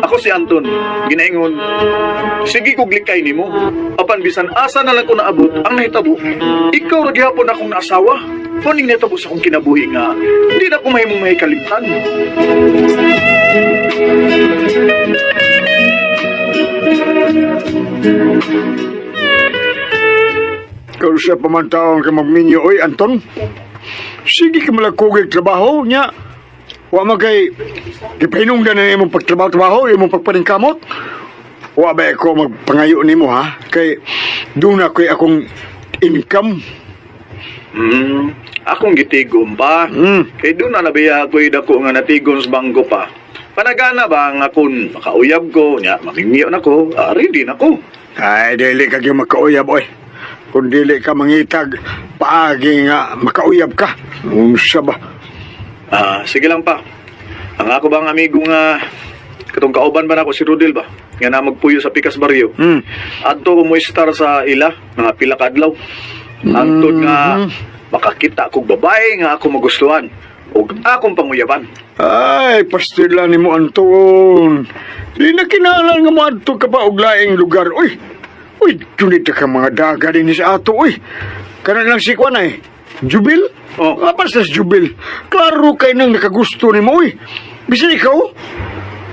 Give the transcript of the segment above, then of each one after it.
Ako si Anton, ginaingon, sige kog likay nimo. Apan bisan asa na lang ko naabot ang nahitabo. Ikaw ra gihapon akong naasawa. Muning nahitabo sa akong kinabuhi nga di na ko mahimong mahikalimtan. Ikaw siya pamantaon ka magminyo, oy, Anton. Sige ka malakugig trabaho niya. Wa man kay gipahinungdan na imong pagtrabaho-trabaho, imong pagpaningkamot. Wa ba ko magpangayo nimo ha? Kay doon na ko'y akong income. Akong gitigom pa. Kay doon na nabiya ako'y dako nga natigon sa bangko pa. Panagana ba nga kung makauyab ko, nya mamingyo na ko, ready na ko. Ay, dili ka gyud makauyab, oy. Kung dili ka mangitag, paagi nga makauyab ka. Unsa ba? Sige lang pa. Ang ako bang amigo nga katong kauban ba nako si Rodel ba? Nga na magpuyo sa Pikas Barrio. Adto ko mo star sa ila mga pila ka adlaw. Hangtod nga makakita kog babae nga ako magustuhan ug akong panguyaban. Ay, pastila ni mo, Anton. Di na kinahanglan nga moadto ka pa og laing lugar. Uy, uy, dunit ka mga daga din sa ato. Uy, kana lang si Kwan ay. Jubil? Oh. Apa sa Jubil? Klaro kay nang nakagusto ni mo, uy. Bisan ikaw,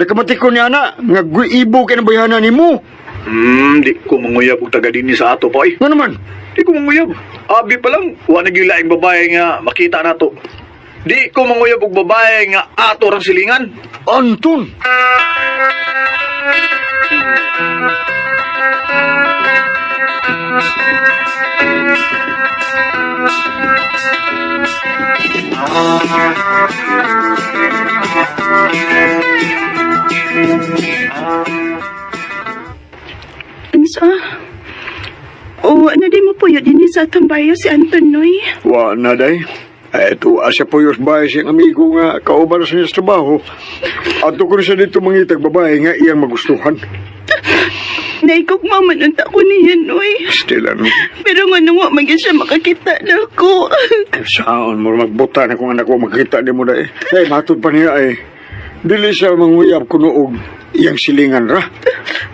nakamatiko niya na, nga ibo kay ng bayhana ni mo. Di ko manguyab og taga dinhi sa ato pa oy. Nga naman, Di ko manguyab. Abi pa lang, wa na gyud laing babae nga makita nato. Di ko manguyab og babae nga ato rang silingan. Anton! Unsa? O, ano di mo puyo din sa atong bayo si Anton, Noy? Wa na, day. Ay, ito, asa po yung bahay siyang amigo nga kauban sa niya sa trabaho. Ato ko na siya dito mangitag babae nga iyang magustuhan. Naikog mama nun ta ko niya, Noy. Still, ano? Pero nga nung wa man gyud siya makakita na ako. Saan mo magbuta na kung anak ko makita di mo na eh. Ay, matod pa niya eh. Dili siya manguyab kuno og iyang silingan ra.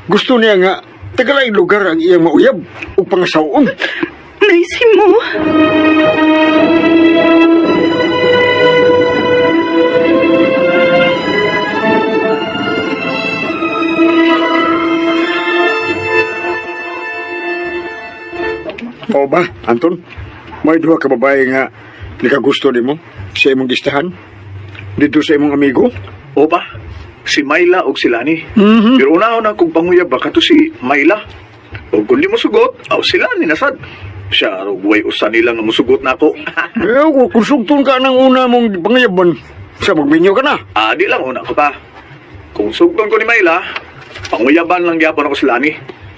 Gusto niya nga tagalaing lugar ang iyang mauyab ug pangasaon. Naisi mo. Mao ba, Anton? May duha ka babae nga nikagusto nimo sa imong gistahan? Dito sa imong amigo? O pa, si Myla og si Lani. Pero unahon na kung panguyab ba kato si Myla. O kung di mo sugot, aw si Lani nasad. Siya, way usa nila nga musugot na ako. Eh, kung sugton ka ng una mong pangayaban, sa magminyo ka na. Di lang una ko pa. Kung sugton ko ni Myla, panguyaban lang gyapon ako si Lani.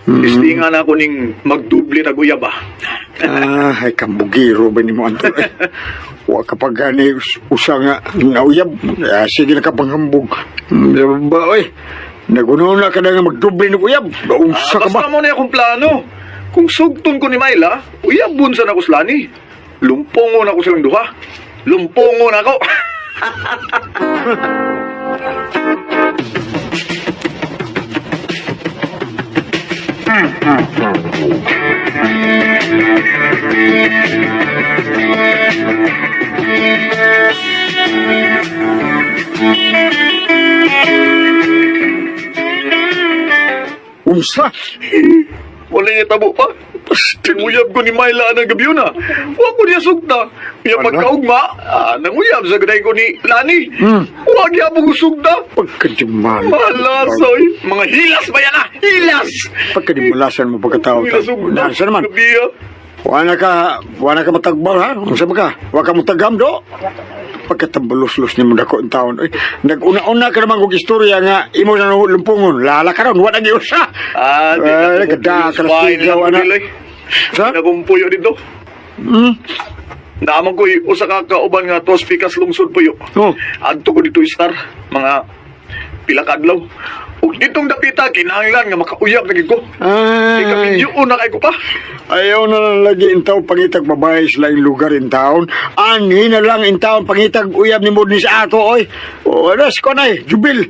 Istinga na ako ning magdubli tag uyab ba. Ay, kambugiro ba ni mo, Anton? Eh, wa kapag gani usa nga nauyab, sige na ka panghambog. Ba, oy, nagunaw na ka na nga magdoble ng uyab. Unsa ka Basta ba? mo na akong plano. Kung sugton ko ni Myla, uyabon sa nako si Lani. Lumpongo na ako silang duha. Lumpongo na ako. Unsa? Wala niya tabo pa. Tinuyab ko ni Myla ang gabi na. Wa ko niya sugta. Unya Ano? pagkaugma, nanguyab sa gaday ko ni Lani. Wa niya mo sugta. Pagkadimal. Malasoy. Mga hilas ba yan ah? Hilas! Pagkadimalasan mo pagkatao. Hilas sugta. Nasa naman? Gabi ah. Wa na ka matagbaw ha? Unsa ba ka? Wa ka mutagam do? Pagkatambalos-los ni mo dako ang taon. Ay, nag-una-una ka naman kog istorya nga imo na lumpungon. Lala ka ron, wa na giusa. Di na Ay, kada ko puyo ka sa ana. Sa? Nagumpuyo dito. Naaman ko usa ka kauban nga tos pikas lungsod puyo. Oh. Adto ko dito star mga pila ka adlaw. Ug ditong dapita kinahanglan nga makauyab na gid ko. Ay, Ikaminyo na kay ko pa. Ayaw na lang lagi in taon pangitag babae sa laing lugar in taon. Anhi na lang in taon pangitag uyab ni mo ni sa ato, oy. O, aras ko na eh, Jubil.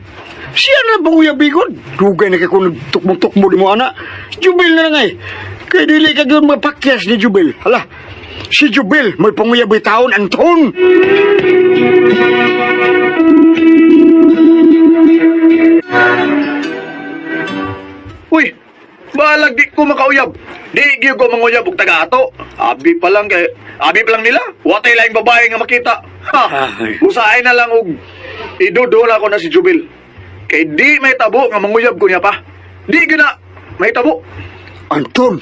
Siya na bang uyab bigod? Dugay na kay kung nagtukmong-tukmo di mo, ana. Jubil na lang ay. Kay dili ka yun mapakyas ni Jubil. Hala, si Jubil may panguyab taon, Anton. Uy, balag di ko makauyab. Di gyud ko manguyab og taga-ato. Abi pa lang kay abi pa lang nila. Watay laing babae nga makita. Ha. Ay. Usahay na lang og idudo na ako na si Jubil. Kay di may tabo nga manguyab ko niya pa. Di gyud na may tabo. Anton!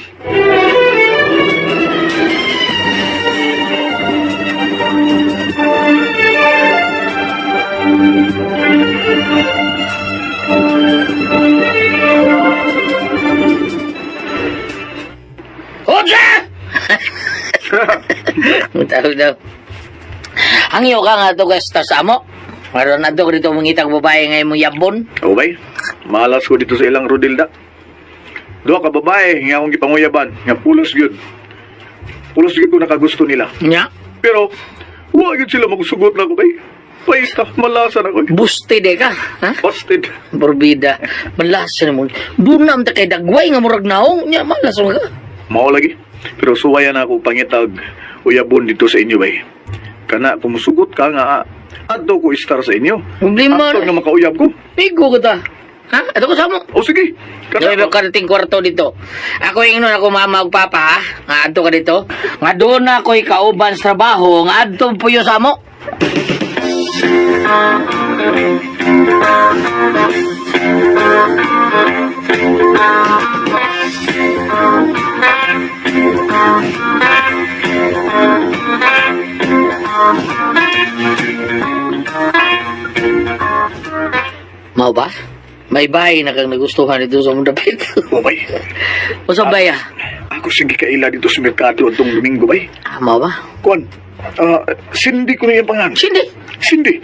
Hoja! Tawag daw. Hangyo ka nga to gasta sa amo. Maroon na to dito mangitang babae nga imong yabon. O bay, malas ko dito sa ilang Rodilda. Duha ka babae nga akong gipanguyaban, nga pulos gyud. Pulos gyud ko nakagusto nila. Nya. Pero wa gyud sila magsugot na ko bay. Paita, malasa na ko. Buste de ka, ha? Busted. Borbida. Malasa na mo. Dunam ta kay dagway nga murag naong. Nya malas mo ka. Mao lagi. Pero suwayan ako pangitag uyabon dito sa inyo bay. Kana kung musugot ka nga adto ko istar sa inyo. Problema Adto na. nga makauyab ko. Migo ka ta. Ha? Ato ko sa amo. O sige. Dili ba karating kwarto dito? Ako ingnon ako mama ug papa ha. Nga adto ka dito. Nga doon na ako'y kauban sa trabaho. Nga adto puyo sa amo. Mao ba? May bahay na kang nagustuhan dito sa mong dapit. O bay. Usa ba ya? Ako sige kaila dito sa merkado atong Domingo bay. Ah, mao ba? Kuan. Cindy ko na iyang pangan. Sindi. Cindy.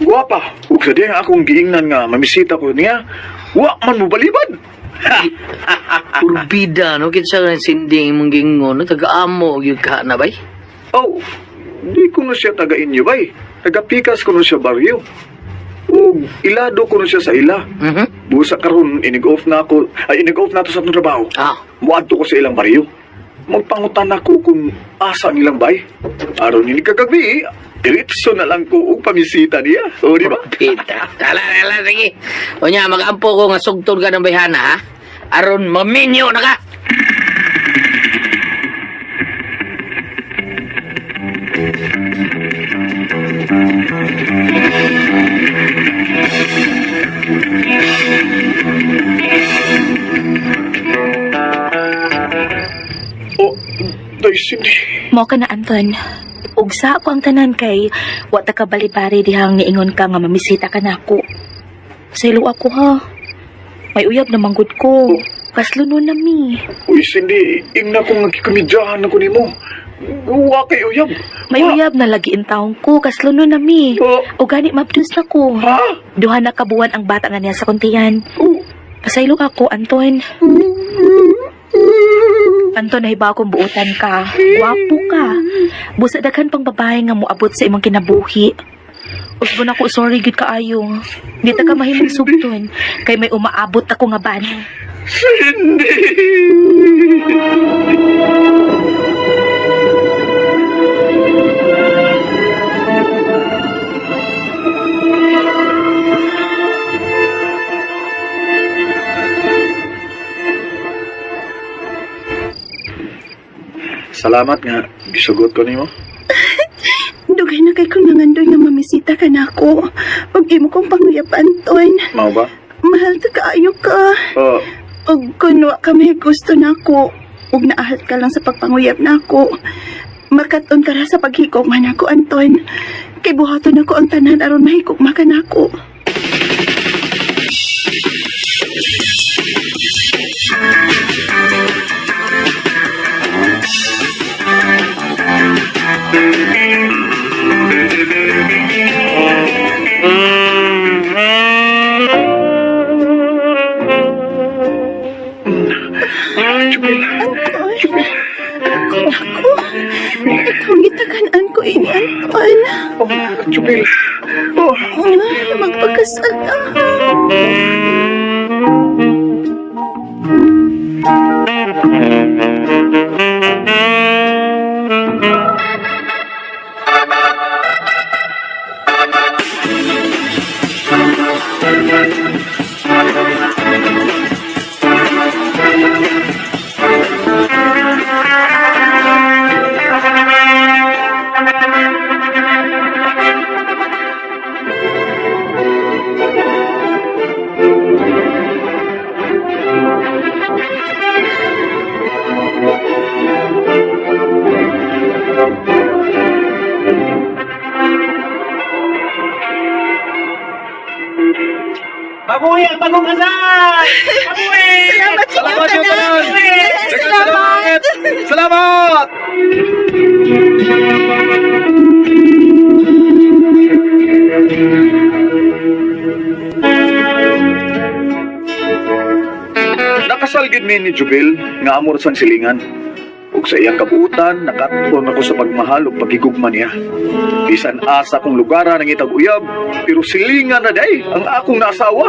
Guwapa. Ug sa diya nga akong giingnan nga mamisita ko niya, wa man mo balibad. Kurbida no kinsa ka sindi imong gingon no taga-amo gyud ka na bay. Oh, di ko na siya taga inyo bay. Taga Pikas ko na siya baryo. Ug ilado ko na siya sa ila. Busa karon inig-off na ako, ay inig-off na to sa atong trabaho. Muadto ko sa ilang baryo. Magpangutan ako kung asa ang ilang bay. Aron ini kagabi, diretso na lang ko og pamisita niya. O di ba? Kurbida. Ala ala sige. Unya magampo ko nga sugton ka ng bayhana ha. Aron maminyo na ka. O, day Cindy. Mo ka na, Anton. Ugsa ko ang tanan kay wa ta ka balibari dihang niingon ka nga mamisita ka nako. Saylo ako ha. May uyab na manggod ko. Kasluno na mi. Uy, Cindy, ingna ko nga gikomedyahan ako nimo. Wa kay uyab. May Wa. uyab na lagi in taong ko. Kasluno na mi. Oh. O gani mabdus na ko. Ha? Duha na kabuan ang bata nga niya sa kuntian. Oh. Pasaylo ako, Anton. Anton, nahiba akong buutan ka. Gwapo ka. Busa daghan pang babae nga moabot sa imong kinabuhi. Usbon ako, sorry gid kaayo. Di ta ka mahimong sugton kay may umaabot ako nga bana. Cindy! Salamat nga, gisugot ko nimo. Dugay na kay kong nangandoy nga mamisita ka na ako. Ug imo kong panguyab, Anton. Mao ba? Mahal ta kaayo ka. Oh, Ug kun wa ka may gusto na ako, ug naahat ka lang sa pagpanguyab na ako. Makat-on ka ra sa paghikog man ako, Anton. Kay buhaton ako ang tanan aron mahikog ka nako. Anton, ako, ako. Ikaw ang gitagan-an ko ini, Anton. Oh, Jubil. Oh, Oh, magpakasal na. Baguhi ang bagong kasal! Baguhi! Salamat sa Salamat inyo sa tanan. tanan. Salamat. Salamat! Nakasal gid mi ni Jubil nga amor sang silingan. Ug sa iyang kabuutan, nakat-on ako sa pagmahal ug pagigugma niya. Bisan asa kong lugara nangitag uyab, pero silingan na day ang akong naasawa.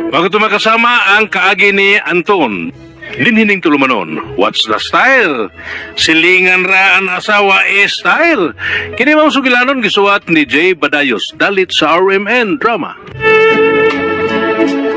Bago makasama ang kaagi ni Anton. Linhining tulumanon, what's the style? Silingan ra ang asawa e style. Kini mao sugilanon gisuwat ni Jay Badayos dalit sa RMN Drama.